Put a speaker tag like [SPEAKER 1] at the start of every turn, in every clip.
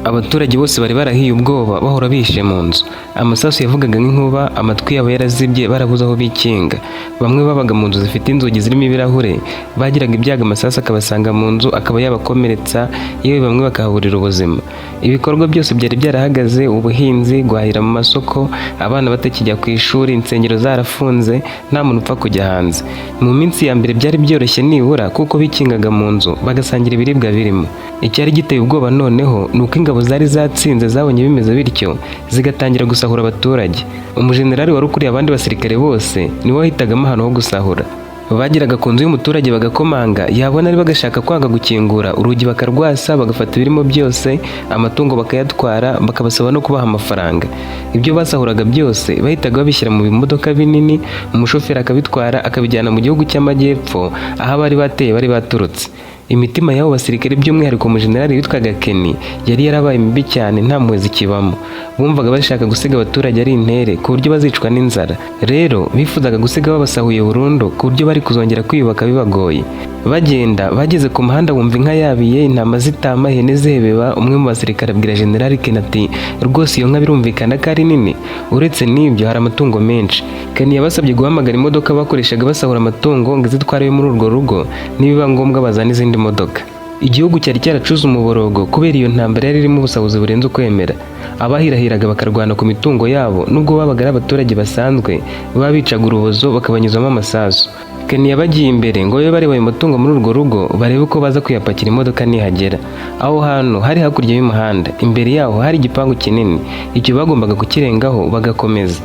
[SPEAKER 1] Abaturage bose bari barahiye ubwoba, bahora bihishe mu nzu. Amasasu yavugaga nk'inkuba, amatwi yabo yarazibye, barabuze aho bikinga. Bamwe babaga mu nzu zifite inzugi zirimo ibirahure, bagiraga ibyago amasasu akabasanga mu nzu, akaba yabakomeretsa, yewe bamwe bakahaburira ubuzima. Ibikorwa byose byari byarahagaze: ubuhinzi, guhahira mu masoko, abana batakijya ku ishuri, insengero zarafunze, nta muntu upfa kujya hanze. Mu minsi ya mbere byari byoroshye nibura, kuko bikingaga mu nzu bagasangira ibiribwa birimo. Icyari giteye ubwoba noneho ni uko ingabo zari zatsinze zabonye bimeze bityo, zigatangira gusahura abaturage. Umujenerali wari ukuriye abandi basirikare bose niwe wahitagamo ahantu ho gusahura. Bageraga ku nzu y'umuturage bagakomanga, yabona ari bagashaka kwanga gukingura, urugi bakarwasa, bagafata ibirimo byose, amatungo bakayatwara, bakabasaba no kubaha amafaranga. Ibyo basahuraga byose bahitaga babishyira mu bimodoka binini, umushoferi akabitwara, akabijyana mu gihugu cy'amajyepfo aho abari bateye bari baturutse. Imitima y'abo basirikare, by'umwihariko umujenerali witwaga Kenny, yari yarabaye mibi cyane, nta mpuhwe zikibamo. Bumvaga bashaka gusiga abaturage ari intere, ku buryo bazicwa n'inzara. Rero bifuzaga gusiga babasahuye burundu, ku buryo bari kuzongera kwiyubaka bibagoye. Bagenda bageze ku muhanda, bumva inka yabiye, intama zitama, ihene zihebeba. Umwe mu basirikare abwira Generali Kenny ati: "Rwose iyo nka birumvikana ko ari nini, uretse n'ibyo hari amatungo menshi." Kenny yabasabye guhamagara imodoka bakoreshaga basahura amatungo ngo izitware muri urwo rugo, nibiba ngombwa bazane izindi modoka. Igihugu cyari cyaracuze umuborogo kubera iyo ntambara yari irimo ubusahuzi burenze ukwemera. Abahirahiraga bakarwana ku mitungo yabo, nubwo babaga ari abaturage basanzwe, babicaga urubozo, bakabanyuzamo amasasu. Kenny yabagiye imbere ngo babe bareba ayo matungo muri urwo rugo, barebe uko baza kuyapakira imodoka nihagera. Aho hantu hari hakurya y'umuhanda, imbere yaho hari igipangu kinini. Icyo bagombaga kukirengaho bagakomeza.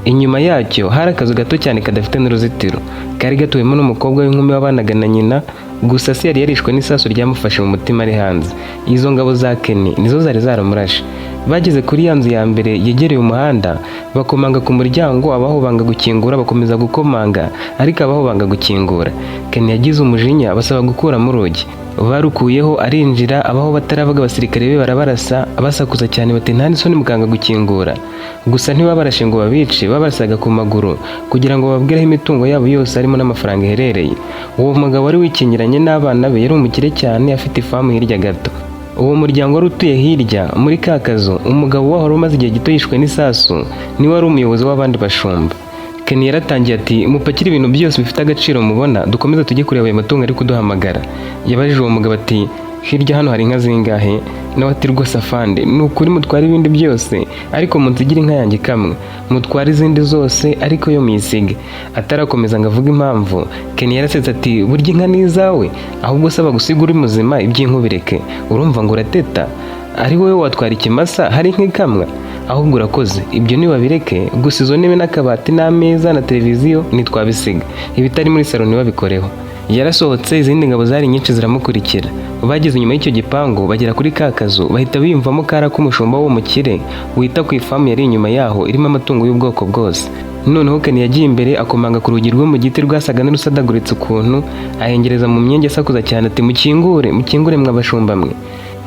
[SPEAKER 1] Inyuma yacyo hari akazu gato cyane kadafite n'uruzitiro, kari gatuwemo n'umukobwa w'inkumi wabanaga na nyina gusa. Se yari yarishwe n'isasu ryamufashe mu mutima ari hanze. Izo ngabo za Kenny nizo zari zaramurashe. Bageze kuri ya nzu ya mbere yegereye umuhanda, bakomanga ku muryango, abaho banga gukingura. Bakomeza gukomanga, ariko abaho banga gukingura. Kenny yagize umujinya, basaba gukuramo urugi. Barukuyeho, arinjira. Abaho bataravuga, abasirikare be barabarasa, basakuza cyane bati: "Nta n'isoni mukanga gukingura?" Gusa ntibabarashe ngo babice, babarasaga ku maguru kugira ngo bababwire aho imitungo yabo yose harimo n'amafaranga iherereye. Uwo mugabo wari wikingiranye n'abana be yari umukire cyane, afite ifamu hirya gato. Uwo muryango wari utuye hirya muri ka kazu, umugabo waho wari umaze igihe gito yishwe n'isasu niwe wari umuyobozi w'abandi bashumba. Kenny yaratangiye ati: "Mupakire ibintu byose bifite agaciro mubona, dukomeze tujye kureba ayo matungo ari kuduhamagara." Yabajije uwo mugabo ati: "Hirya hano hari inka zingahe?" Nawe ati: "Rwose afande, ni ukuri mutware ibindi byose, ariko munsigire inka yanjye kamwe. Mutware izindi zose, ariko yo muyisige." Atarakomeza ngo avuge impamvu, Kenny yarasetse ati: "Burya inka ni izawe? Ahubwo saba gusiga uri muzima, iby'inka ubireke. Urumva ngo urateta, ari wowe watwara ikimasa hari inka ikamwa? Ahubwo urakoze, ibyo ntibabireke. Gusa izo ntebe n'akabati n'ameza na televiziyo ntitwabisiga, ibitari muri salo ntibabikoreho." Yarasohotse, izindi ngabo zari nyinshi ziramukurikira. Bageze inyuma y'icyo gipangu, bagera kuri ka kazu, bahita biyumvamo kari ak'umushumba w'umukire wita ku ifamu yari inyuma yaho, irimo amatungo y'ubwoko bwose. Noneho Kenny yagiye imbere, akomanga ku rugi rwo mu giti rwasaga n'urusadaguritse ukuntu, ahengereza mu myenge, asakuza cyane ati: "Mukingure, mukingure mwabashumba mwe!"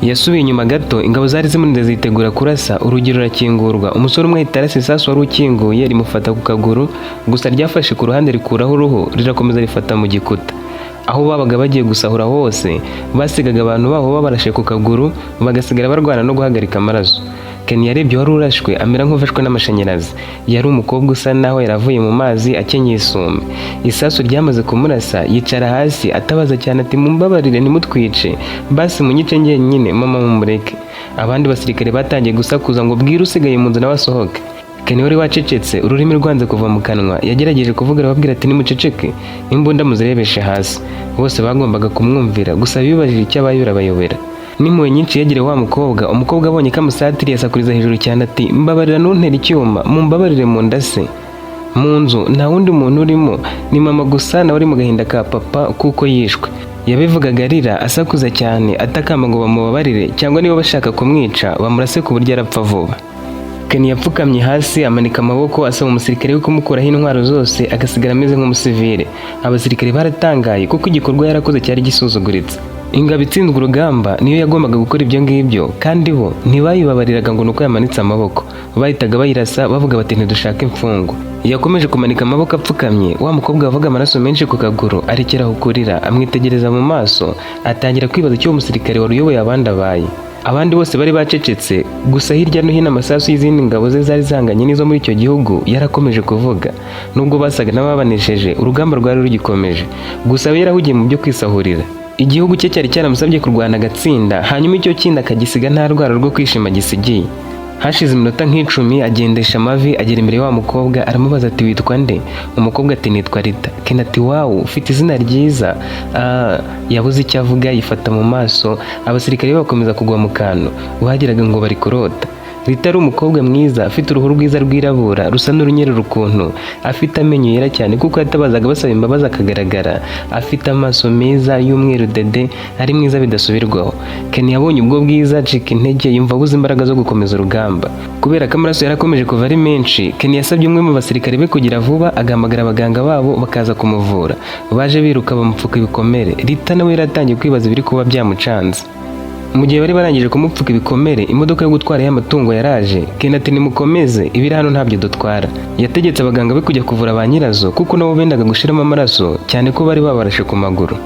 [SPEAKER 1] Yasubiye inyuma gato, ingabo zari zimurinze zitegura kurasa. Urugi rurakingurwa, umusore umwe ahita arasa isasu wari ukinguye, rimufata ku kaguru. Gusa ryafashe ku ruhande, rikuraho uruhu, rirakomeza rifata mu gikuta. Aho babaga bagiye gusahura hose, basigaga abantu baho babarashe ku kaguru, bagasigara barwana no guhagarika amaraso. Kenny yarebye uwari urashwe, amera nk'ufashwe n'amashanyarazi. Yari umukobwa usa naho yaravuye mu mazi, akenyeye isume. Isasu ryamaze kumurasa, yicara hasi, atabaza cyane ati: "Mumbabarire, ntimutwice, basi munyice njyenyine, mama mumureke." Abandi basirikare batangiye gusakuza ngo: "Bwire usigaye mu nzu nawe asohoke." Kenny wari wacecetse, ururimi rwanze kuva mu kanwa, yagerageje kuvuga, arababwira ati: "Nimuceceke, imbunda muzirebeshe hasi." Bose bagombaga kumwumvira, gusa bibajije icyo abaye birabayobera. N'impuhwe nyinshi yegereye wa mukobwa. Umukobwa abonye ko amusatiriye, asakuriza hejuru cyane ati: "Mbabarira, ntuntere icyuma, mumbabarire mu ndase. Mu nzu nta wundi muntu urimo, ni mama gusa, nawe ari mu gahinda ka papa kuko yishwe." Yabivugaga arira, asakuza cyane, atakamba ngo bamubabarire, cyangwa niba bashaka kumwica bamurase ku buryo arapfa vuba. Kenny yapfukamye hasi, amanika amaboko, asaba umusirikare we kumukuraho intwaro zose, agasigara ameze nk'umusivile. Abasirikare baratangaye, kuko igikorwa yarakoze cyari gisuzuguritse. Ingabo itsinzwe urugamba niyo yagombaga gukora ibyo ngibyo, kandi bo ntibayibabariraga ngo nuko yamanitse amaboko. Bahitaga bayirasa, bavuga bati: "Ntidushaka imfungwa." Yakomeje kumanika amaboko apfukamye. Wa mukobwa wavuga amaraso menshi ku kaguru arekeraho kurira, amwitegereza mu maso, atangira kwibaza icyo uwo musirikare wari uyoboye abandi abaye. Abandi bose bari bacecetse, gusa hirya no hino amasasu y'izindi ngabo ze zari zihanganye n'izo muri icyo gihugu yarakomeje kuvuga. Nubwo basaga n'ababanesheje, urugamba rwari rugikomeje. Gusa we yarahugiye mu byo kwisahurira. Igihugu cye cyari cyaramusabye kurwana agatsinda, hanyuma icyo kindi akagisiga nta rwara rwo kwishima gisigiye. Hashize iminota nk'icumi, agendesha amavi agera imbere ya wa mukobwa, aramubaza ati: "Witwa nde?" Umukobwa ati: "Nitwa Rita." Ken ati: "Wow, ufite izina ryiza." Ah, yabuze icyo avuga, yifata mu maso. Abasirikare be bakomeza kugwa mu kantu, bagiraga ngo bari kurota. Rita ari umukobwa mwiza, afite uruhu rwiza rwirabura rusa n'urunyerera ukuntu, afite amenyo yera cyane kuko yatabazaga basaba imbabazi akagaragara, afite amaso meza y'umweru dede, ari mwiza bidasubirwaho. Ken yabonye ubwo bwiza acika intege, yumva abuze imbaraga zo gukomeza urugamba. Kubera ko amaraso yarakomeje kuva ari menshi, Ken yasabye umwe mu basirikare be kugira vuba agahamagara abaganga babo bakaza kumuvura. Baje biruka bamupfuka ibikomere. Rita nawe yaratangiye kwibaza ibiri kuba byamucanze. Mu gihe bari barangije kumupfuka ibikomere, imodoka yo gutwara y'amatungo yaraje. Ken ati: "Nimukomeze, ibiri hano ntabyo dutwara." Yategetse abaganga be kujya kuvura ba nyirazo kuko nabo bendaga gushiramo amaraso cyane ko bari babarashe ku maguru.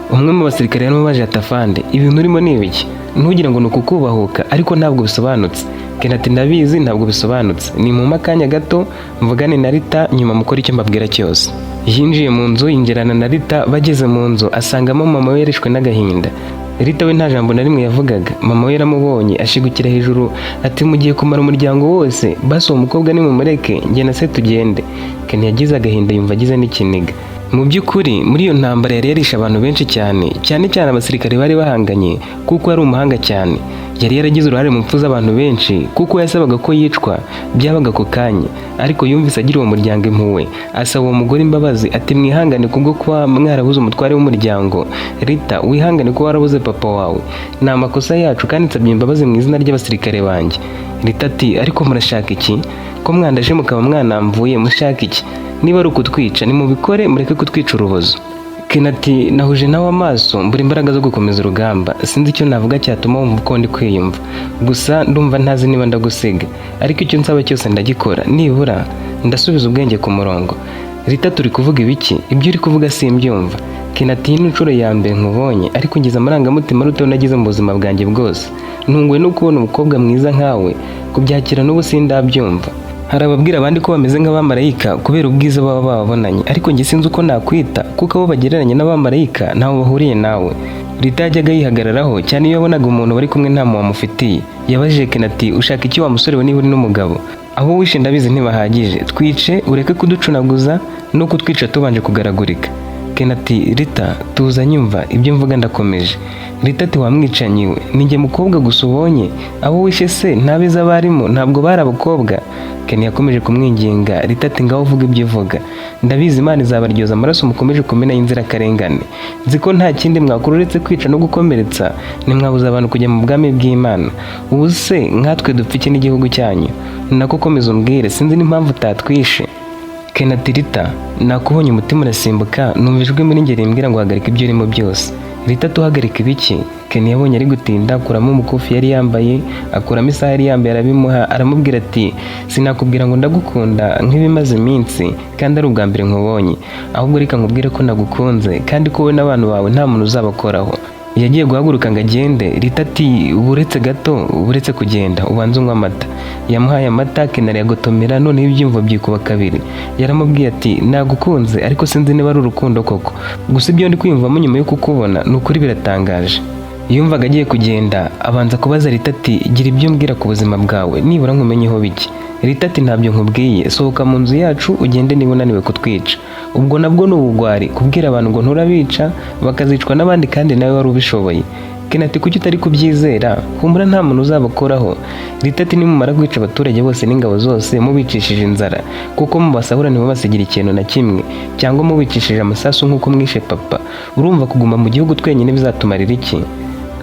[SPEAKER 1] Umwe mu basirikare yaramubaje ati: "Afande, ibintu urimo ni ibiki? Ntugire ngo ni ukukubahuka, ariko ntabwo bisobanutse." Ken ati: "Ndabizi ntabwo bisobanutse, ni mu akanya gato mvugane na Rita, nyuma mukore icyo mbabwira cyose." Yinjiye mu nzu, yinjirana na Rita. Bageze mu nzu asangamo mama we yarishwe n'agahinda. Rita we nta jambo na rimwe yavugaga. Mama we yaramubonye ashigukira hejuru ati: "Mugiye kumara umuryango wose, basi uwo mukobwa nimumureke njye na se tugende." Ken yagize agahinda, yumva agize n'ikiniga. Mu by'ukuri muri iyo ntambara yari yarishe abantu benshi cyane, cyane cyane abasirikare bari bahanganye, kuko yari umuhanga cyane. Yari yaragize uruhare mu mpfu z'abantu benshi, kuko yasabaga ko yicwa byabaga ako kanya. Ariko yumvise agira uwo muryango impuhwe, asaba uwo mugore imbabazi ati: "Mwihangane kubwo kuba mwarabuze umutware w'umuryango. Rita, wihangane kuba warabuze papa wawe, ni amakosa yacu, kandi nsabye imbabazi mu izina ry'abasirikare banjye." Rita ati: "Ariko murashaka iki? Ko mwandaje mukaba mwanamvuye, mushaka iki? Niba ari ukutwica nimubikore, mureke kutwica urubozo." Ken ati: "Nahuje nawe amaso mbura imbaraga zo gukomeza urugamba. Sinzi icyo navuga cyatuma wumva uko ndi kwiyumva, gusa ndumva ntazi niba ndagusiga, ariko icyo nsaba cyose ndagikora nibura ndasubiza ubwenge ku murongo." Rita: "Turi kuvuga ibiki? Ibyo uri kuvuga simbyumva." Ken ati: "Iyi ni inshuro ya mbere nkubonye, ariko ngize amarangamutima aruta ayo nagize mu buzima bwanjye bwose. Ntunguwe no kubona umukobwa mwiza nkawe, kubyakira n'ubu sindabyumva. Hari ababwira abandi ko bameze nk'abamarayika kubera ubwiza baba bababonanye, ariko njye sinzi uko nakwita, kuko abo bagereranya n'abamarayika ntaho bahuriye nawe." Rita yajyaga yihagararaho cyane iyo yabonaga umuntu bari kumwe nta mpuhwe amufitiye. Yabajije Ken ati: "Ushaka iki wa musore we, niba uri n'umugabo? Abo wishe ndabizi ntibahagije, twice ureke kuducunaguza no kutwica tubanje kugaragurika." Ken ati: "Rita, tuza, nyumva ibyo mvuga, ndakomeje." Rita ati: "Wamwicanyi we, ni njye mukobwa gusa ubonye? Abo wishe se nta beza barimo? Ntabwo bari abakobwa?" Ken yakomeje kumwinginga. Rita ati: "Ngaho uvuga ibyo uvuga. Ndabizi Imana izabaryoza amaraso mukomeje kumena y'inzirakarengane. Nzi ko nta kindi mwakora uretse kwica no gukomeretsa, ntimwabuza abantu kujya mu bwami bw'Imana. Ubu se nkatwe dupfa iki n'igihugu cyanyu? Nako komeza umbwire, sinzi n'impamvu utatwishe." Ken ati: "Rita, nakubonye umutima urasimbuka, numva ijwi muri njye rimbwira ngo hagarika ibyo urimo byose." Rita: "Tuhagarika ibiki?" Ken yabonye ari gutinda, akuramo umukufi yari yambaye, akuramo isaha yari yambaye, arabimuha, aramubwira ati: "Sinakubwira ngo ndagukunda nk'ibimaze iminsi kandi ari ubwa mbere nkubonye, ahubwo reka nkubwire ko nagukunze kandi ko wowe n'abantu bawe nta muntu uzabakoraho." Yagiye guhaguruka ngo agende. Rita ati: "Buretse gato, buretse kugenda, ubanze unywe amata." Yamuhaye amata, Ken arayagotomera, noneho ibyiyumvo byikuba kabiri. Yaramubwiye ati: "Nagukunze, ariko sinzi niba ari urukundo koko. Gusa ibyo ndi kwiyumvamo nyuma yo kukubona ni ukuri biratangaje." Yumvaga agiye kugenda, abanza kubaza Rita ati: "Gira ibyo umbwira ku buzima bwawe, nibura nkumenyeho bike." Rita ati: "Ntabyo nkubwiye, sohoka mu nzu yacu ugende niba unaniwe kutwica." Ubwo nabwo ni ubugwari kubwira abantu ngo nturabica, bakazicwa n'abandi kandi nawe wari ubishoboye. Ken ati: "Kuki utari kubyizera? Humura, nta muntu uzabakoraho." Rita ati: "Nimumara kwica abaturage bose n'ingabo zose mubicishije inzara, kuko mubasahura ntimubasigire ikintu na kimwe, cyangwa mubicishije amasasu nk'uko mwishe papa, urumva kuguma mu gihugu twenyine bizatumarira iki?"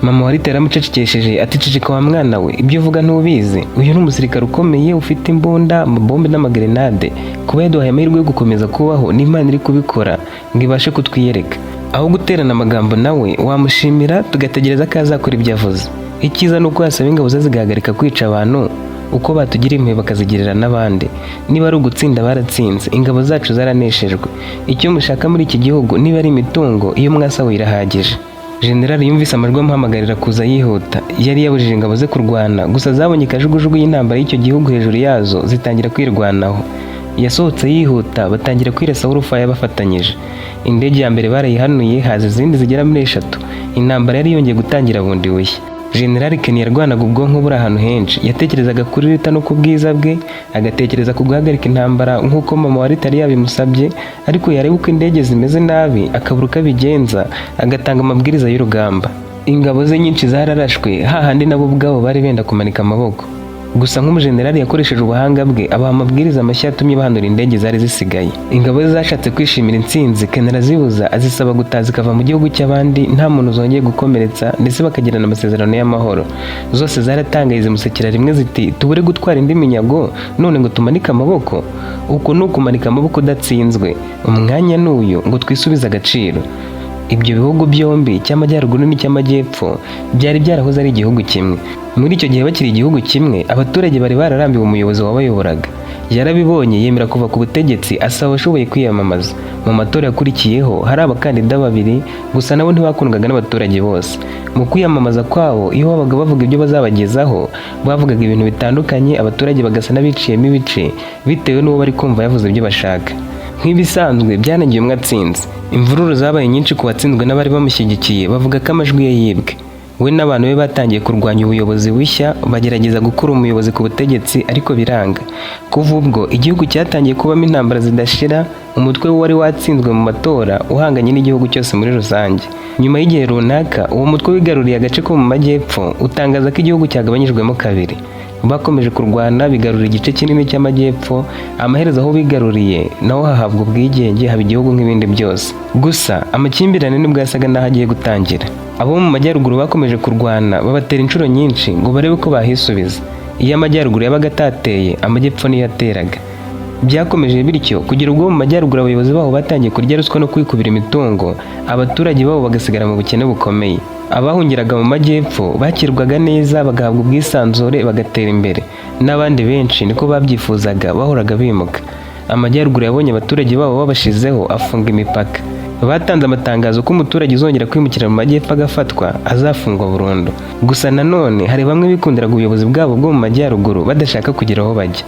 [SPEAKER 1] Mama wa Rita yaramucecekesheje ati: "Ceceka wa mwana we, ibyo uvuga ntubizi. Uyu ni umusirikare ukomeye ufite imbunda, amabombe n'amagrenade. Kuba yaduhaye amahirwe yo gukomeza kubaho ni Imana iri kubikora ngo ibashe kutwiyereka. Aho guterana amagambo nawe, wamushimira tugategereza ko azakora ibyo avuze. Icyiza ni uko yasaba ingabo ze zigahagarika kwica abantu uko batugira impuhwe bakazigirira n'abandi. Niba ari ugutsinda baratsinze, ingabo zacu zaraneshejwe. Icyo mushaka muri iki gihugu niba ari imitungo, iyo mwasahuye irahagije." Generali yumvise amajwi amuhamagarira kuza yihuta. Yari yabujije ingabo ze kurwana, gusa zabonye kajugujugu y'intambara y'icyo gihugu hejuru yazo, zitangira kwirwanaho. Yasohotse yihuta, batangira kwirasaho urufaya bafatanyije. Indege ya mbere barayihanuye, haza izindi zigera muri eshatu. Intambara yari yongeye gutangira bundi bushya. Generali Kenny yarwanaga ubwonko buri ahantu henshi. Yatekerezaga kuri Rita no ku bwiza bwe, agatekereza ku guhagarika intambara nk'uko mama wa Rita yari yabimusabye, ariko yareba uko indege zimeze nabi akabura uko abigenza, agatanga amabwiriza y'urugamba. Ingabo ze nyinshi zararashwe, hahandi nabo ubwabo bari benda kumanika amaboko. Gusa nk'umujenerali yakoresheje ubuhanga bwe, abaha amabwiriza mashya yatumye bahanura indege zari zisigaye. Ingabo ze zashatse kwishimira intsinzi, Ken arazibuza, azisaba gutaha zikava mu gihugu cy'abandi nta muntu zongeye gukomeretsa, ndetse bakagirana amasezerano y'amahoro. Zose zaratangaye, zimusekera rimwe ziti: "Tubure gutwara indi minyago none ngo tumanike amaboko? Uko ni ukumanika amaboko udatsinzwe. Umwanya n'uyu ngo twisubize agaciro." Ibyo bihugu byombi, icy'amajyaruguru n'icy'amajyepfo, byari byarahoze ari igihugu kimwe. Muri icyo gihe bakiri igihugu kimwe, abaturage bari bararambiwe umuyobozi wabayoboraga. Yarabibonye, yemera kuva ku butegetsi, asaba abashoboye kwiyamamaza. Mu matora yakurikiyeho hari abakandida babiri gusa, nabo ntibakundwaga n'abaturage bose. Mu kwiyamamaza kwabo, iyo babaga bavuga ibyo bazabagezaho, bavugaga ibintu bitandukanye, abaturage bagasa n'abiciyemo ibice bitewe n'uwo bari kumva yavuze ibyo bashaka. Nk'ibisanzwe, byanangiye umwe atsinze. Imvururu zabaye nyinshi ku watsinzwe n'abari bamushyigikiye, bavuga ko amajwi ye yibwe. We n'abantu be batangiye kurwanya ubuyobozi bushya, bagerageza gukura umuyobozi ku butegetsi, ariko biranga. Kuva ubwo igihugu cyatangiye kubamo intambara zidashira, umutwe wari watsinzwe mu matora uhanganye n'igihugu cyose muri rusange. Nyuma y'igihe runaka, uwo mutwe wigaruriye agace ko mu majyepfo, utangaza ko igihugu cyagabanyijwemo kabiri. Bakomeje kurwana, bigarurira igice kinini cy'amajyepfo. Amaherezo aho bigaruriye naho hahabwa ubwigenge, haba igihugu nk'ibindi byose. Gusa amakimbirane nibwo yasaga n'aho agiye gutangira. Abo mu majyaruguru bakomeje kurwana, babatera inshuro nyinshi ngo barebe ko bahisubiza. Iyo amajyaruguru yabaga atateye, amajyepfo niyo yateraga. Byakomeje bityo kugera ubwo mu majyaruguru abayobozi babo batangiye kurya ruswa no kwikubira imitungo, abaturage babo bagasigara mu bukene bukomeye. Abahungiraga mu majyepfo bakirwaga neza, bagahabwa ubwisanzure, bagatera imbere. N'abandi benshi niko babyifuzaga, bahoraga bimuka. Amajyaruguru yabonye abaturage babo babashizeho, afunga imipaka. Batanze amatangazo ko umuturage uzongera kwimukira mu majyepfo agafatwa azafungwa burundu. Gusa nanone hari bamwe bikundiraga ubuyobozi bwabo bwo mu majyaruguru, badashaka kugira aho bajya.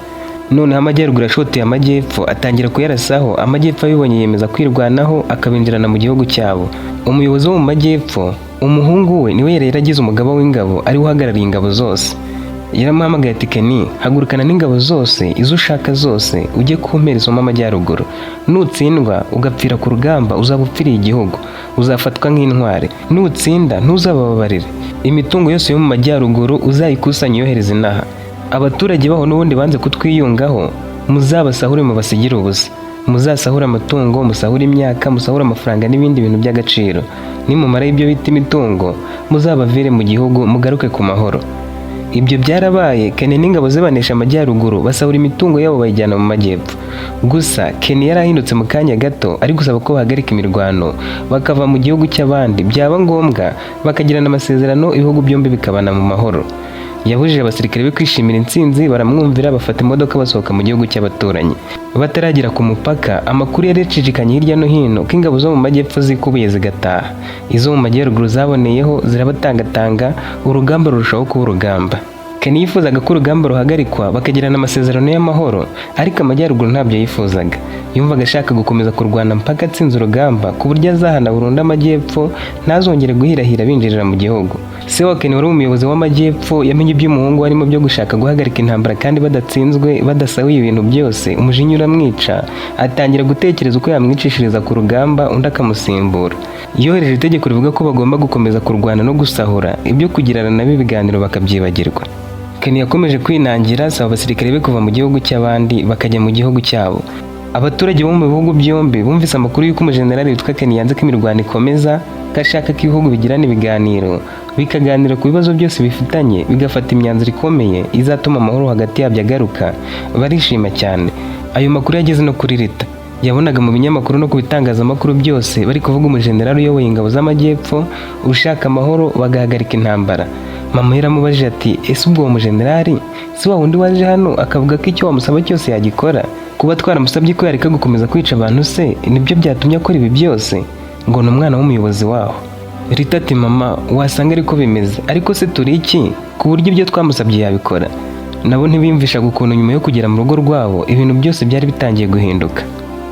[SPEAKER 1] Noneho amajyaruguru yashoteye amajyepfo, atangira kuyarasaho. Amajyepfo abibonye yiyemeza kwirwanaho, akabinjirana mu gihugu cyabo. Umuyobozi wo mu majyepfo, umuhungu we niwe yari yaragize umugaba w'ingabo, ariwe uhagarariye ingabo zose. Yaramuhamagaye ati: "Kenny, hagurukana n'ingabo zose, izo ushaka zose, ujye kumpera isomo amajyaruguru. Nutsindwa ugapfira ku rugamba, uzaba upfiriye igihugu, uzafatwa nk'intwari. Nutsinda, ntuzabababarire. Imitungo yose yo mu majyaruguru uzayikusanye, uyohereza inaha. Abaturage baho n'ubundi banze kutwiyungaho, muzabasahure, mubasigire ubusa. Muzasahure amatungo, musahure imyaka, musahure amafaranga n'ibindi bintu by'agaciro. Nimumara ibyo bita imitungo, muzabavire mu gihugu, mugaruke ku mahoro." Ibyo byarabaye. Kenny n'ingabo ze banesha amajyaruguru, basahura imitungo yabo, bayijyana mu majyepfo. Gusa Kenny yarahindutse mu kanya gato, ari gusaba ko bahagarika imirwano, bakava mu gihugu cy'abandi, byaba ngombwa bakagirana amasezerano, ibihugu byombi bikabana mu mahoro. Yabujije abasirikare be kwishimira intsinzi, baramwumvira, bafata imodoka basohoka mu gihugu cy'abaturanyi. Bataragera ku mupaka, amakuru yari yacicikanye hirya no hino ko ingabo zo mu majyepfo zikubiye zigataha. Izo mu majyaruguru zaboneyeho zirabatangatanga, urugamba rurushaho kuba urugamba. Kenny yifuzaga ko urugamba ruhagarikwa, bakagirana amasezerano y'amahoro, ariko amajyaruguru ntabyo yifuzaga. Yumvaga ashaka gukomeza kurwana mpaka atsinze urugamba, ku buryo azahana burundu amajyepfo, ntazongere guhirahira binjirira mu gihugu. Se wa Kenny wari umuyobozi w'amajyepfo yamenye iby'umuhungu arimo byo gushaka guhagarika intambara kandi badatsinzwe, badasahuye ibintu byose. Umujinya uramwica, atangira gutekereza uko yamwicishiriza ku rugamba, undi akamusimbura. Yohereje itegeko rivuga ko bagomba gukomeza kurwana no gusahura, ibyo kugirana nabo ibiganiro bakabyibagirwa. Kenny yakomeje kwinangira, asaba abasirikare be kuva mu gihugu cy'abandi bakajya mu gihugu cyabo. Abaturage bo mu bihugu byombi bumvise amakuru y'uko umujenerali witwa Kenny yanze ko imirwano ikomeza, ko ashaka ko ibihugu bigirana ibiganiro, bikaganira ku bibazo byose bifitanye, bigafata imyanzuro ikomeye izatuma amahoro hagati yabyo agaruka, barishima cyane. Ayo makuru yageze no kuri Rita. Yabonaga mu binyamakuru no ku bitangazamakuru byose bari kuvuga umujenerali uyoboye ingabo z'amajyepfo ushaka amahoro, bagahagarika intambara. Mama yaramubajije ati: "Ese ubwo uwo mujenerali si wa wundi waje hano akavuga ko icyo wamusaba cyose yagikora? Kuba twaramusabye ko yareka gukomeza kwica abantu se nibyo byatumye akora ibi byose?" Ngo ni umwana w'umuyobozi waho. Rita ati: "Mama, wasanga ariko bimeze, ariko se turi iki ku buryo ibyo twamusabye yabikora?" Nabo ntibiyumvishaga ukuntu nyuma yo kugera mu rugo rwabo ibintu byose byari bitangiye guhinduka.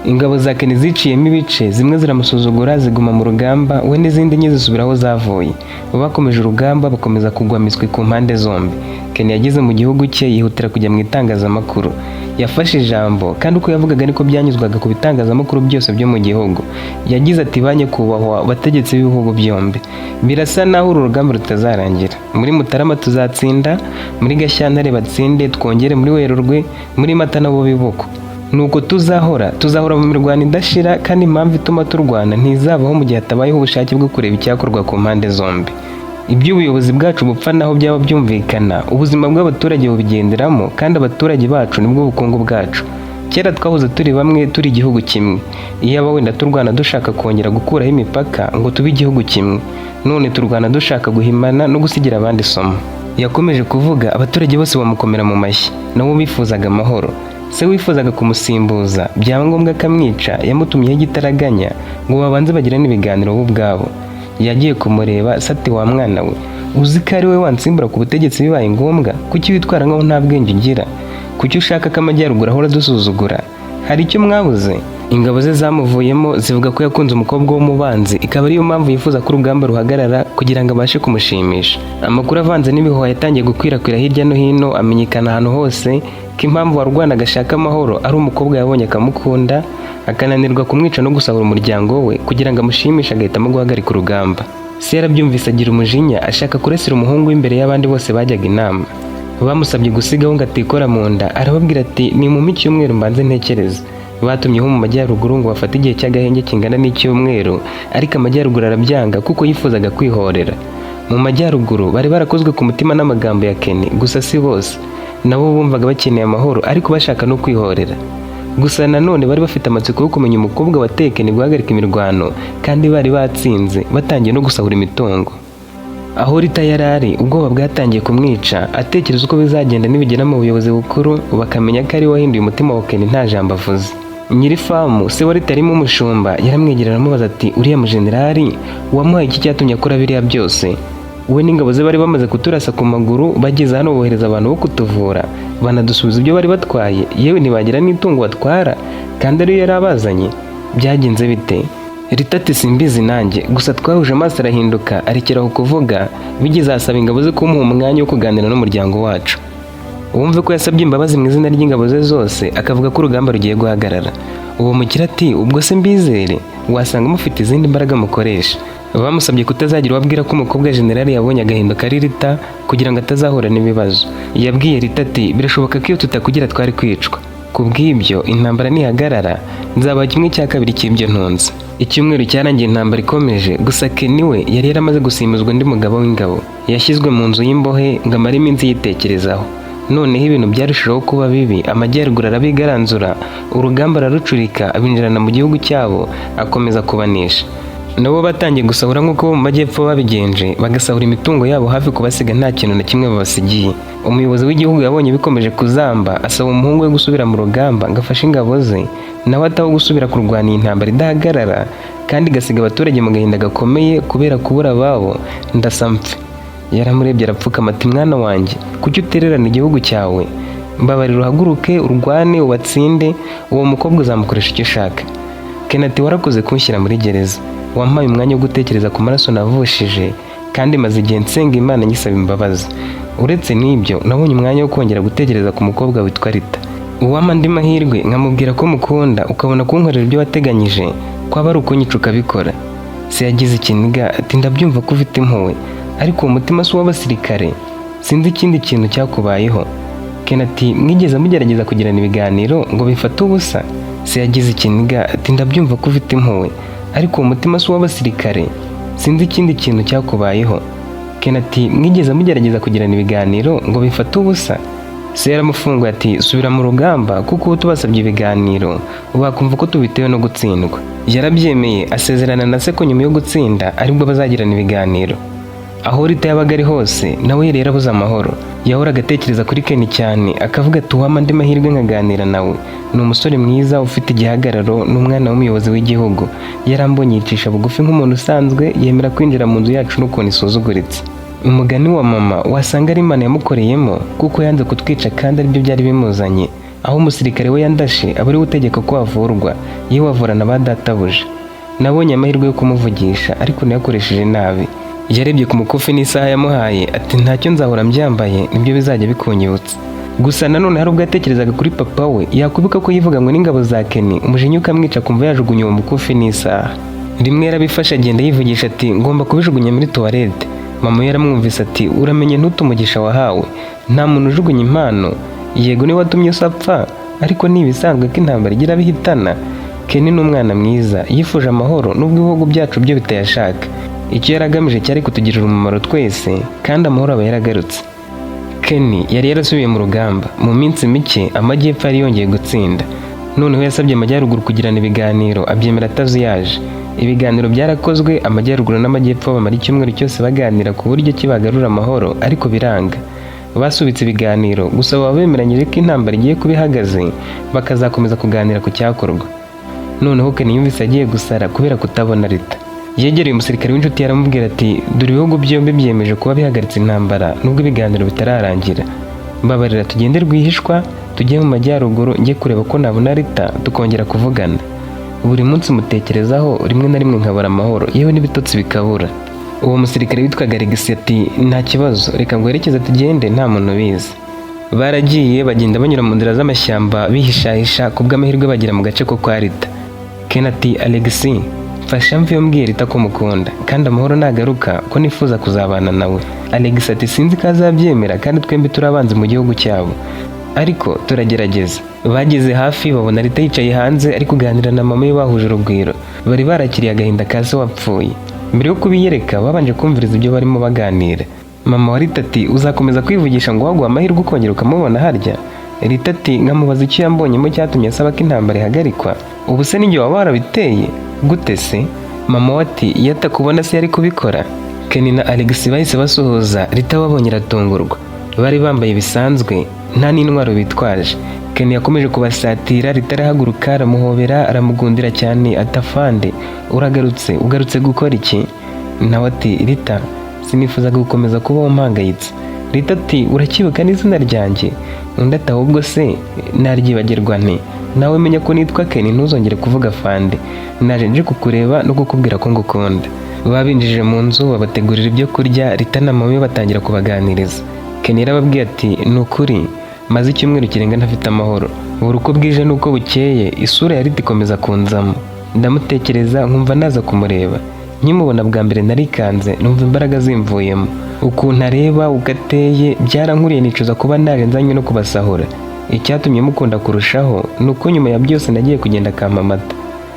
[SPEAKER 1] Ingabo za Kenny ziciyemo ibice, zimwe ziramusuzugura ziguma mu rugamba, we n'izindi enye zisubira aho zavuye. Bakomeje urugamba, bakomeza kugwa miswi ku mpande zombi. Kenny yageze mu gihugu cye yihutira kujya mu itangazamakuru. Yafashe ijambo, kandi uko yavugaga niko byanyuzwaga ku bitangazamakuru byose byo mu gihugu. Yagize ati: "Ba nyakubahwa bategetsi b'ibihugu byombi, birasa naho uru rugamba rutazarangira. Muri Mutarama tuzatsinda, muri Gashyantare batsinde, twongere muri Werurwe, muri Mata nabo bibukwa. Nuko tuzahora mu mirwano idashira, kandi impamvu ituma turwana ntizabaho mu gihe hatabayeho ubushake bwo kureba icyakorwa ku mpande zombi. Ibyo ubuyobozi bwacu bupfa naho byaba byumvikana, ubuzima bw'abaturage bubigenderamo, kandi abaturage bacu nibwo bukungu bwacu. Kera twahoze turi bamwe, turi igihugu kimwe. Iyaba wenda turwana dushaka kongera gukuraho imipaka ngo tube igihugu kimwe. None turwana dushaka guhimana no gusigira abandi isomo." Yakomeje kuvuga, abaturage bose bamukomera mu mashyi. Nabo bifuzaga amahoro. Se wifuzaga kumusimbuza, byaba ngombwa akamwica, yamutumyeho igitaraganya ngo babanze bagirane ibiganiro bo ubwabo. Yagiye kumureba, se ati: "Wa mwana we, uzi ko ari we wansimbura ku butegetsi bibaye ngombwa? Kuki witwara nkaho nta bwenge ugira? Kuki ushaka ko amajyaruguru ahora adusuzugura? Hari icyo mwabuze?" Ingabo ze zamuvuyemo zivuga ko yakunze umukobwa w'umubanzi, ikaba ariyo mpamvu yifuza ko urugamba ruhagarara kugira ngo abashe kumushimisha. Amakuru avanze n'ibihuha yatangiye gukwirakwira hirya no hino, amenyekana ahantu hose ko impamvu warwanaga ashaka amahoro ari umukobwa yabonye akamukunda, akananirwa kumwica no gusahura umuryango we kugira ngo amushimishe, agahitamo guhagarika urugamba. Se yarabyumvise agira umujinya, ashaka kurasira umuhungu we imbere y'abandi bose bajyaga inama. Bamusabye gusigaho ngo atikora mu nda, arababwira ati: "Ni mu icyumweru mbanze ntekereze." Batumyeho mu majyaruguru ngo bafate igihe cy'agahenge kingana n'icyumweru, ariko amajyaruguru arabyanga kuko yifuzaga kwihorera. Mu majyaruguru bari barakozwe ku mutima n'amagambo ya Kenny, gusa si bose. Nabo bumvaga bakeneye amahoro ariko bashaka no kwihorera. Gusa nanone bari bafite amatsiko yo kumenya umukobwa wateye Kenny guhagarika imirwano kandi bari batsinze, batangiye no gusahura imitungo. Aho Rita yari ari, ubwoba bwatangiye kumwica, atekereza uko bizagenda nibigera mu buyobozi bukuru bakamenya ko ari we wahinduye umutima wa Kenny nta jambo avuze. Nyiri farm, se wa Rita arimo umushumba, yaramwegerera aramubaza ati: "Uriya mujenerali wamuhaye iki cyatumye akora biriya byose? We n'ingabo ze bari bamaze kuturasa ku maguru, bageze hano bohereza abantu bo kutuvura, banadusubiza ibyo bari batwaye, yewe ntibagira n'itungo batwara kandi ariyo yari abazanye. Byagenze bite?" Rita ati: "Simbizi nanjye, gusa twahuje amaso arahinduka, arekeraho kuvuga, bigeze asaba ingabo ze kumuha umwanya wo kuganira n'umuryango wacu." Wumve ko yasabye imbabazi mu izina ry'ingabo ze zose, akavuga ko urugamba rugiye guhagarara. Uwo mukire ati: "Ubwo se mbizere? Wasanga mufite izindi mbaraga mukoresha." Bamusabye kutazagira uwo abwira ko umukobwa generali yabonye agahinduka ari Rita, kugira ngo atazahura n'ibibazo. Yabwiye Rita ati: "Birashoboka ko iyo tutakugira twari kwicwa. Ku bw'ibyo, intambara nihagarara nzabaha kimwe cya kabiri cy'ibyo ntunze." Icyumweru cyarangiye intambara ikomeje, gusa Kenny we yari yaramaze gusimbuzwa undi mugabo w'ingabo. Yashyizwe mu nzu y'imbohe ngo amare iminsi yitekerezaho. Noneho ibintu byarushijeho kuba bibi, amajyaruguru arabigaranzura, urugamba ararucurika, abinjirana mu gihugu cyabo, akomeza kubanisha. Nabo batangiye gusahura nk'uko bo mu majyepfo babigenje, bagasahura imitungo yabo hafi kubasiga nta kintu na kimwe babasigiye. Umuyobozi w'igihugu yabonye bikomeje kuzamba, asaba umuhungu we gusubira mu rugamba ngo afashe ingabo ze, nawe ataho gusubira kurwana iyi ntambara idahagarara kandi igasiga abaturage mu gahinda gakomeye kubera kubura ababo. Ndasa mpfe. Yaramurebye arapfukama ati: "Mwana wanjye, kuki utererana igihugu cyawe? Mbabarira uhaguruke urwane ubatsinde, uwo mukobwa uzamukoresha icyo ushaka." Kenny ati: "Warakoze kunshyira muri gereza. Wampaye umwanya wo gutekereza ku maraso navushije, kandi maze igihe nsenga Imana nyisaba imbabazi. Uretse n'ibyo, nabonye umwanya wo kongera gutekereza ku mukobwa witwa Rita. Uwampa andi mahirwe nkamubwira ko mukunda, ukabona kunkorera ibyo wateganyije, kwaba ari ukunyica ukabikora." Se yagize ikiniga ati: "Ndabyumva ko ufite impuhwe, ariko uwo mutima si uw'abasirikare. Sinzi ikindi kintu cyakubayeho." Ken ati: "Mwigeze mugerageza kugirana ibiganiro ngo bifate ubusa?" Se yagize ikiniga ati: "Ndabyumva ko ufite impuhwe, ariko uwo mutima si uw'abasirikare. Sinzi ikindi kintu cyakubayeho." Ken ati: "Mwigeze mugerageza kugirana ibiganiro ngo bifate ubusa?" Se yaramufunguye ati: "Subira mu rugamba, kuko ubu tubasabye ibiganiro bakumva ko tubitewe no gutsindwa." Yarabyemeye, asezerana na se ko nyuma yo gutsinda aribwo bazagirana ibiganiro. Aho Rita yabaga ari hose, nawe yari yarabuze amahoro. Yahoraga atekereza kuri Kenny cyane, akavuga ati: "Uwampa andi mahirwe nkaganira nawe. Ni umusore mwiza ufite igihagararo, n'umwana w'umuyobozi w'igihugu. Yarambonye yicisha bugufi nk'umuntu usanzwe, yemera kwinjira mu nzu yacu n'ukuntu isuzuguritse." Umugani wa mama, wasanga ari Imana yamukoreyemo, kuko yanze kutwica kandi aribyo byari bimuzanye. Aho umusirikare we yandashe aba ariwe utegeka ko avurwa, yewe avurana ba databuja. Nabonye amahirwe yo kumuvugisha, ariko nayakoresheje nabi. Yarebye ku mukufi n'isaha yamuhaye ati: "Ntacyo, nzahora mbyambaye, nibyo bizajya bikunyibutsa." Gusa nanone hari ubwo yatekerezaga kuri papa we, yakwibuka ko yivuganywe n'ingabo za Kenny, umujinya ukamwica, akumva yajugunya uwo mukufi n'isaha. Rimwe yarabifashe agenda yivugisha ati: "Ngomba kubijugunya muri toilette." Mama we yaramwumvise ati: "Uramenye ntute umugisha wahawe. Nta muntu ujugunya impano. Yego niwe watumye se apfa, ariko ni ibisanzwe ko intambara igira abihitana. Kenny ni umwana mwiza, yifuje amahoro nubwo ibihugu byacu byo bitayashaka. Icyo yari agamije cyari kutugirira umumaro twese, kandi amahoro aba yaragarutse." Kenny yari yarasubiye mu rugamba. Mu minsi mike amajyepfo yari yongeye gutsinda. Noneho yasabye amajyaruguru kugirana ibiganiro, abyemera atazuyaje. Ibiganiro byarakozwe, amajyaruguru n'amajyepfo bamara icyumweru cyose baganira ku buryo ki bagarura amahoro, ariko biranga. Basubitse ibiganiro, gusa baba bemeranyije ko intambara igiye kuba ihagaze, bakazakomeza kuganira ku cyakorwa. Noneho Kenny yumvise agiye gusara kubera kutabona Rita. Yegereye umusirikare w'inshuti, yaramubwira ati: "Dore ibihugu byombi byiyemeje kuba bihagaritse intambara nubwo ibiganiro bitararangira. Mbabarira tugende rwihishwa, tujye mu majyaruguru, njye kureba ko nabona Rita tukongera kuvugana. Buri munsi mutekerezaho, rimwe na rimwe nkabura amahoro, yewe n'ibitotsi bikabura." Uwo musirikare witwaga Alexis ati: "Nta kibazo, reka nguherekeze tugende nta muntu ubizi." Baragiye, bagenda banyura mu nzira z'amashyamba bihishahisha, ku bw'amahirwe bagera mu gace ko kwa Rita. Ken ati: "Alexis, mfasha mve mbwiye Rita ko mukunda, kandi amahoro nagaruka ko nifuza kuzabana nawe." Alexis ati: "Sinzi ko azabyemera, kandi twembi turi abanzi mu gihugu cyabo, ariko turagerageza." Bageze hafi babona Rita yicaye hanze ari kuganira na mama we bahuje urugwiro. Bari barakiriye agahinda ka se wapfuye. Mbere yo kubiyereka babanje kumviriza ibyo barimo baganira. Mama wa Rita ati: "Uzakomeza kwivugisha ngo waguha amahirwe ukongera ukamubona harya?" Rita ati: "Nkamubaza icyo yambonyemo cyatumye asaba ko intambara ihagarikwa. Ubu se ninjye waba warabiteye gute se?" Mama we ati: "Iyo atakubona se yari kubikora?" Kenny na Alex bahise basuhuza Rita, babonye iratungurwa. Bari bambaye bisanzwe, nta n'intwaro bitwaje. Kenny yakomeje kubasatira, Rita arahaguruka, aramuhobera, aramugundira cyane ati: "Afande, uragarutse! Ugarutse gukora iki?" Nawe ati: "Rita, sinifuzaga gukomeza kubaho mpangayitse." Rita ati: "Uracyibuka n'izina ryanjye?" Undi ati: "Ahubwo se naryibagirwa nte? Nawe menya ko nitwa Kenny, ntuzongere kuvuga afande. Naje nje kukureba no kukubwira ko ngukunda." Babinjije mu nzu, babategurira ibyo kurya. Rita na mama we batangira kubaganiriza. Kenny yarababwiye ati: "Ni ukuri maze icyumweru kirenga ntafite amahoro. Buri uko bwije n'uko bukeye isura ya Rita ikomeza kunzamo. Ndamutekereza nkumva naza kumureba. Nkimubona bwa mbere narikanze, numva imbaraga zimvuyemo. Ukuntu areba, uko ateye, byarankuriye, nicuza kuba naje nzanywe no kubasahura. Icyatumye mukunda kurushaho ni uko nyuma ya byose nagiye kugenda akampa amata.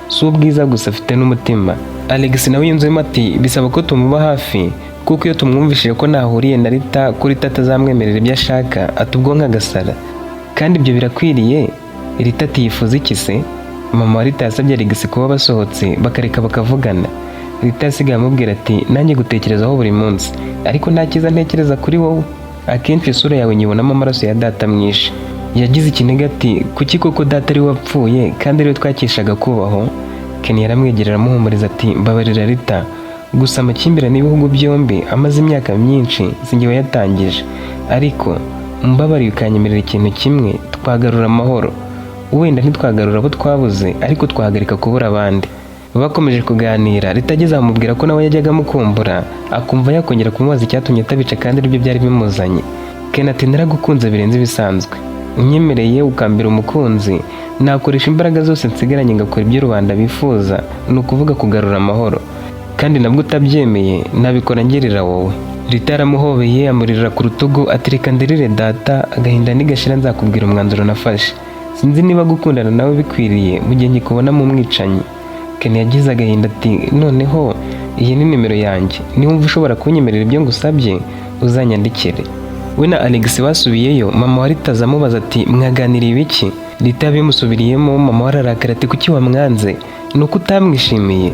[SPEAKER 1] Si ubwiza gusa, afite n'umutima." Alex nawe yunzemo ati: "Bisaba ko tumuba hafi, kuko iyo tumwumvishije ko ntahuriye na Rita, ko Rita atazamwemerera ibyo ashaka, ati ubwonko agasara, kandi ibyo birakwiriye." Rita ati: "Yifuza iki se?" Mama wa Rita yasabye Alex kuba basohotse bakareka bakavugana. Rita yasigaye amubwira ati: "Nanjye gutekerezaho buri munsi, ariko nta cyiza ntekereza kuri wowe. Akenshi isura yawe nyibonamo amaraso ya data mwinshi." Yagize ikiniga ati: "Kuki koko data ari we wapfuye kandi ariwe twakeshaga kubaho?" Kenny yaramwegerera, amuhumuriza ati: "Mbabarira Rita, gusa amakimbirane y'ibihugu byombi amaze imyaka myinshi sinjye wayatangije, ariko mbabariye ukanyemerera ikintu kimwe, twagarura amahoro. Wenda ntitwagarura abo twabuze, ariko twahagarika kubura abandi." Bakomeje kuganira, Rita ageze amubwira ko nawe yajyaga amukumbura, akumva yakongera kumubaza icyatumye atabica kandi aribyo byari bimuzanye. Ken ati: "Naragukunze birenze ibisanzwe. Unyemereye ukambera umukunzi, nakoresha imbaraga zose nsigaranye ngakora ibyo rubanda bifuza, ni ukuvuga kugarura amahoro. Kandi nabwo utabyemeye, nabikora ngerera wowe." Rita yaramuhobeye, amuririra ku rutugu ati: "Reka ndirire data, agahinda nigashira nzakubwira umwanzuro nafashe. Sinzi niba gukundana nawe bikwiriye mu gihe nkikubonamo umwicanyi." Ken yagize agahinda ati: "Noneho iyi ni nimero yanjye, niwumva ushobora kunyemerera ibyo ngusabye uzanyandikire." We na Alex basubiyeyo, mama wa Rita aza amubaza ati: "Mwaganiriye ibiki?" Rita yabimusubiriyemo, mama we ararakara ati: "Kuki wamwanze? Ni uko utamwishimiye?"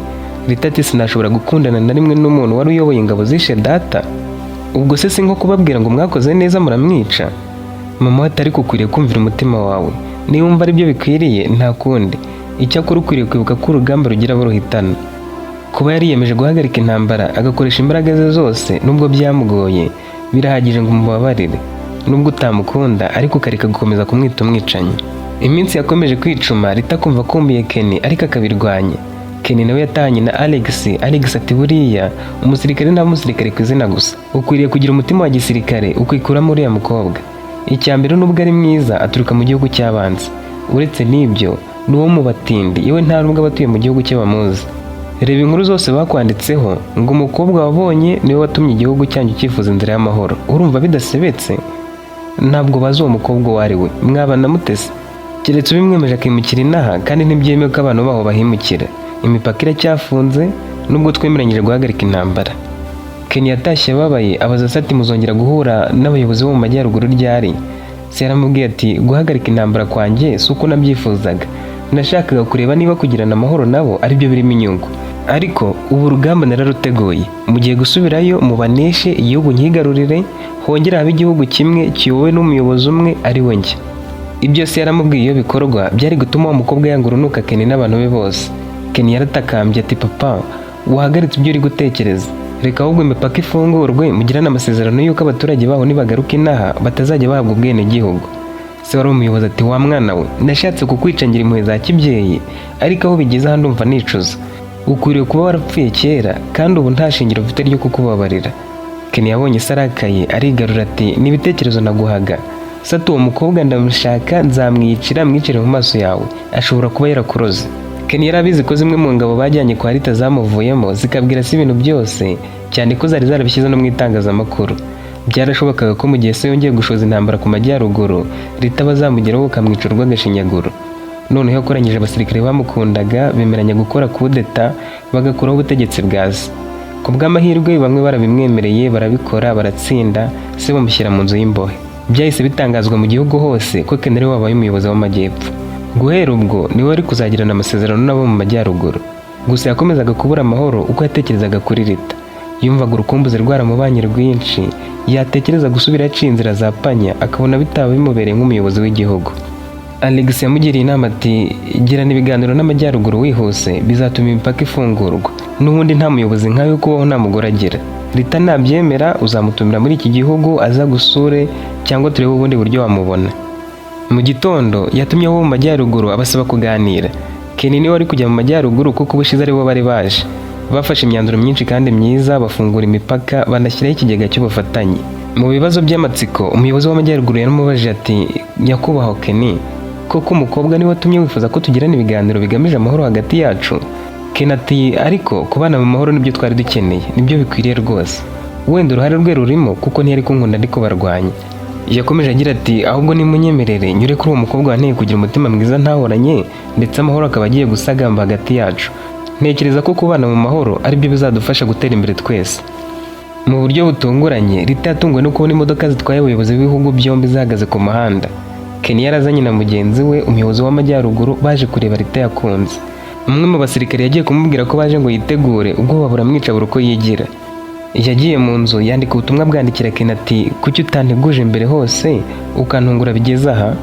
[SPEAKER 1] Rita ati: "Sinashobora gukundana na rimwe n'umuntu wari uyoboye ingabo zishe data." Ubwo se si nko kubabwira ngo mwakoze neza muramwica? Mama we ati: "Ariko ukwiriye kumvira umutima wawe. Niba wumva aribyo bikwiriye, nta kundi. Icyakora ukwiriye kwibuka ko urugamba rugira abo ruhitana." Kuba yariyemeje guhagarika intambara, agakoresha imbaraga ze zose nubwo byamugoye, birahagije ngo umubabarire, nubwo utamukunda, ariko ukareka gukomeza kumwita umwicanyi. Iminsi yakomeje kwicuma, Rita kumva akumbuye Kenny, ariko akabirwanya. Kenny nawe yatahanye na Alex. Alex ati: "Buriya umusirikare ntaba umusirikare ku izina gusa. Ukwiriye kugira umutima wa gisirikare, ukikuramo uriya mukobwa. Icya mbere, nubwo ari mwiza, aturuka mu gihugu cy'abanzi. Uretse n'ibyo, ni uwo mu batindi, yewe nta nubwo abatuye mu gihugu cye bamuzi. Reba inkuru zose bakwanditseho ngo umukobwa wabonye niwe watumye igihugu cyanyu cyifuza inzira y'amahoro. Urumva bidasebetse? Ntabwo bazi uwo mukobwa uwo ari we. Mwabana mutese? Keretse ubimwemeje akimukira inaha, kandi ntibyemewe ko abantu baho bahimukira. Imipaka iracyafunze nubwo twemeranyije guhagarika intambara." Kenny yatashye ababaye, abaza se ati: "Muzongera guhura n'abayobozi bo mu majyaruguru ryari?" Se yaramubwiye ati: "Guhagarika intambara kwanjye si uko nabyifuzaga. Nashakaga kureba niba kugirana amahoro nabo aribyo birimo inyungu. Ariko ubu urugamba nararuteguye. Mugiye gusubirayo mubaneshe, igihugu nkigarurire, hongere habe igihugu kimwe kiyobowe n'umuyobozi umwe, ari we njye." Ibyo se yaramubwiye, iyo bikorwa byari gutuma uwo mukobwa yanga urunuka Kenny n'abantu be bose. Kenny yaratakambye ati: "Papa, wahagaritse ibyo uri gutekereza? Reka ahubwo imipaka ifungurwe, mugirane amasezerano y'uko abaturage baho nibagaruka inaha batazajya bahabwa ubwenegihugu." Se wari umuyobozi ati: "Wa mwana we, nashatse kukwica ngira impuhwe za kibyeyi, ariko aho bigeze aha ndumva nicuza. Ukwiriye kuba warapfuye kera, kandi ubu nta shingiro mfite ryo kukubabarira." Kenny yabonye se arakaye, arigarura ati: "N'ibitekerezo naguhaga." Se ati: "Uwo mukobwa ndamushaka, nzamwicira mwicire mu maso yawe. Ashobora kuba yarakuroze." Kenny yari abizi ko zimwe mu ngabo bajyanye kwa Rita zamuvuyemo zikabwira se ibintu byose, cyane ko zari zarabishyize no mu itangazamakuru. Byarashobokaga ko mu gihe se yongeye gushoza intambara ku majyaruguru, Rita bazamugeraho bakamwica urw'agashinyaguro. Noneho yakoranyije abasirikare bamukundaga, bemeranya gukora kudeta bagakuraho ubutegetsi bwa se. Ku bw'amahirwe bamwe barabimwemereye, barabikora, baratsinda, se bamushyira mu nzu y'imbohe. Byahise bitangazwa mu gihugu hose ko Kenny ariwe wabaye umuyobozi w'amajyepfo. Guhera ubwo niwe wari kuzagirana amasezerano n'abo mu majyaruguru. Gusa yakomezaga kubura amahoro uko yatekerezaga kuri Rita. Yumvaga urukumbuzi rwaramubanye rwinshi, yatekereza gusubira yaciye inzira za panya, akabona bitaba bimubereye nk'umuyobozi w'igihugu. Alex yamugiriye inama ati: "Girana ibiganiro n'amajyaruguru wihuse, bizatuma imipaka ifungurwa. N'ubundi nta muyobozi nkawe kubaho nta mugore agira. Rita nabyemera, uzamutumira muri iki gihugu aza gusure, cyangwa turebe ubundi buryo wamubona." Mu gitondo yatumye abo mu majyaruguru abasaba kuganira. Kenny niwe wari kujya mu majyaruguru kuko ubushize aribo bari baje. Bafashe imyanzuro myinshi kandi myiza, bafungura imipaka, banashyiraho ikigega cy'ubufatanye. Mu bibazo by'amatsiko, umuyobozi w'amajyaruguru yaramubajije ati: "Nyakubahwa Kenny, koko umukobwa niwe watumye wifuza ko tugirana ibiganiro bigamije amahoro hagati yacu?" Kenny ati: "Ariko kubana mu mahoro nibyo twari dukeneye, nibyo bikwiriye rwose. Wenda uruhare rwe rurimo kuko ntiyari kunkunda ndi kubarwanya." Yakomeje agira ati: "Ahubwo nimunyemerere nyure kuri uwo mukobwa wanteye kugira umutima mwiza ntahoranye, ndetse amahoro akaba agiye gusagamba hagati yacu. Ntekereza ko kubana mu mahoro aribyo bizadufasha gutera imbere twese." Mu buryo butunguranye, Rita yatunguwe no kubona imodoka zitwaye abayobozi b'ibihugu byombi zihagaze ku muhanda. Kenny yarazanye na mugenzi we, umuyobozi w'amajyaruguru, baje kureba Rita yakunze. Umwe mu basirikare yagiye kumubwira ko baje ngo yitegure, ubwoba buramwica buri uko yigira. Yagiye mu nzu, yandika ubutumwa, bwandikira Kenny ati: "Kuki utanteguje mbere hose ukantungura bigeze aha?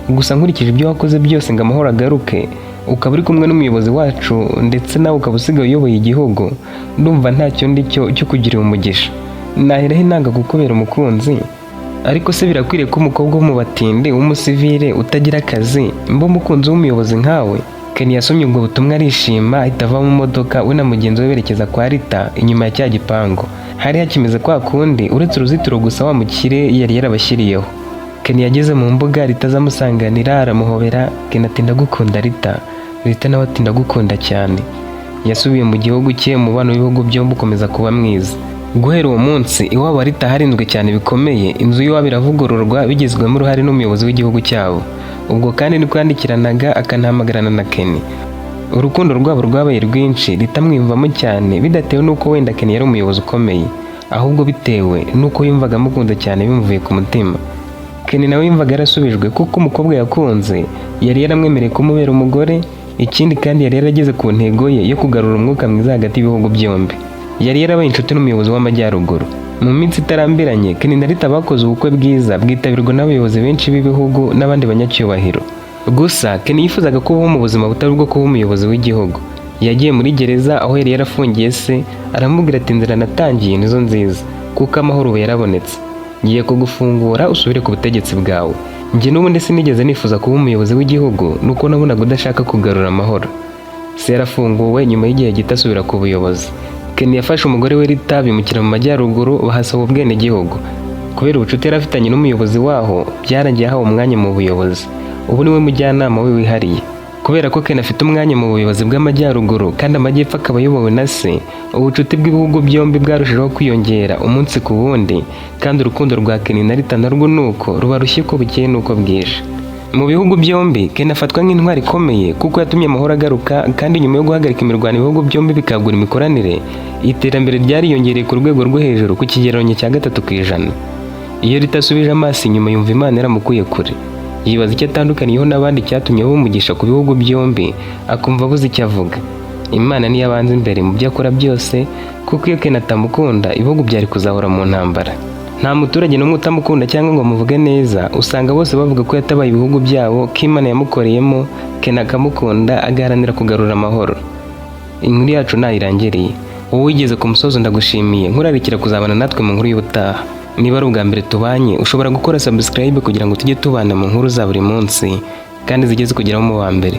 [SPEAKER 1] Gusa nkurikije ibyo wakoze byose ngo amahoro agaruke, ukaba uri kumwe n'umuyobozi wacu, ndetse nawe ukaba usigaye uyoboye igihugu, ndumva ntacyo ndi cyo cyo kugirira umugisha. Naheraho inanga kukubera umukunzi. Ariko se birakwiriye ko umukobwa wo mu batindi, w'umusivile utagira akazi, mba umukunzi w'umuyobozi nkawe?" Kenny yasomye ubwo butumwa arishima, ahita ava mu modoka, we na mugenzi we berekeza kwa Rita. Inyuma ya cya gipangu hari hakimeze kwa kundi, uretse uruzitiro gusa wa mukire yari yarabashyiriyeho. Kenny yageze mu mbuga, Rita azamusanganira, aramuhobera. Kenny ati: "Ndagukunda, Rita." Rita nawe ati: "Ndagukunda cyane." Yasubiye mu gihugu cye, umubano w'ibihugu byombi ukomeza kuba mwiza. Guhera uwo munsi, iwabo wa Rita harinzwe cyane bikomeye, inzu y'iwabo iravugururwa bigizwemo uruhare n'umuyobozi w'igihugu cyabo. Ubwo kandi niko yandikiranaga akanahamagarana na Kenny. Urukundo rwabo rwabaye rwinshi, Rita amwiyumvamo cyane, bidatewe n'uko wenda Kenny yari umuyobozi ukomeye, ahubwo bitewe n'uko yumvaga amukunda cyane bimuvuye ku mutima. Kenny nawe yumvaga yarasubijwe kuko umukobwa yakunze yari yaramwemereye kumubera umugore. Ikindi kandi, yari yarageze ku ntego ye yo kugarura umwuka mwiza hagati y'ibihugu byombi. Yari yarabaye inshuti n'umuyobozi w'amajyaruguru. Mu minsi itarambiranye, Kenny na Rita bakoze ubukwe bwiza bwitabirwa n'abayobozi benshi b'ibihugu n'abandi banyacyubahiro. Gusa Kenny yifuzaga kubaho mu buzima butari ubwo kuba umuyobozi w'igihugu. Yagiye muri gereza aho yari yarafungiye se, aramubwira ati: "Inzira natangiye nizo nziza, kuko amahoro ubu yarabonetse. Ngiye kugufungura usubire ku butegetsi bwawe. Njye n'ubundi sinigeze nifuza kuba umuyobozi w'igihugu, nuko nabonaga udashaka kugarura amahoro." Se yarafunguwe, nyuma y'igihe gito asubira ku buyobozi. Kenny yafashe umugore we Rita, bimukira mu majyaruguru, bahasaba ubwenegihugu. Kubera ubucuti yari afitanye n'umuyobozi waho, byarangiye ahawe umwanya mu buyobozi. Ubu niwe mujyanama we wihariye. Kubera ko Kenny afite umwanya mu buyobozi bw'amajyaruguru kandi amajyepfo akaba ayobowe na se, ubucuti bw'ibihugu byombi bwarushijeho kwiyongera umunsi ku wundi, kandi urukundo rwa Kenny na Rita narwo ni uko ruba rushya uko bukeye n'uko bwije. Mu bihugu byombi, Kenny afatwa nk'intwari ikomeye kuko yatumye amahoro agaruka, kandi nyuma yo guhagarika imirwano ibihugu byombi bikagura imikoranire, iterambere ryariyongereye ku rwego rwo hejuru ku kigereranyo cya 3%. Iyo Rita asubije amaso inyuma, yumva Imana yaramukuye kure. Yibaza icyo atandukaniyeho n'abandi cyatumye aba umugisha ku bihugu byombi, akumva abuze icyo avuga. Imana niyo abanza imbere mu byo akora byose, kuko iyo Kenny atamukunda, ibihugu byari kuzahora mu ntambara. Nta muturage n'umwe utamukunda cyangwa ngo amuvuge neza. Usanga bose bavuga ko yatabaye ibihugu byabo, ko Imana yamukoreyemo, Kenny akamukunda, agaharanira kugarura amahoro. Inkuru yacu ntayirangiriye. Wowe wigeze ku musozo, ndagushimiye, nkurarikira kuzabana natwe mu nkuru y'ubutaha. Niba ari ubwa mbere tubanye, ushobora gukora subscribe kugira ngo tujye tubana mu nkuru za buri munsi kandi zijye zikugeraho mu wa mbere.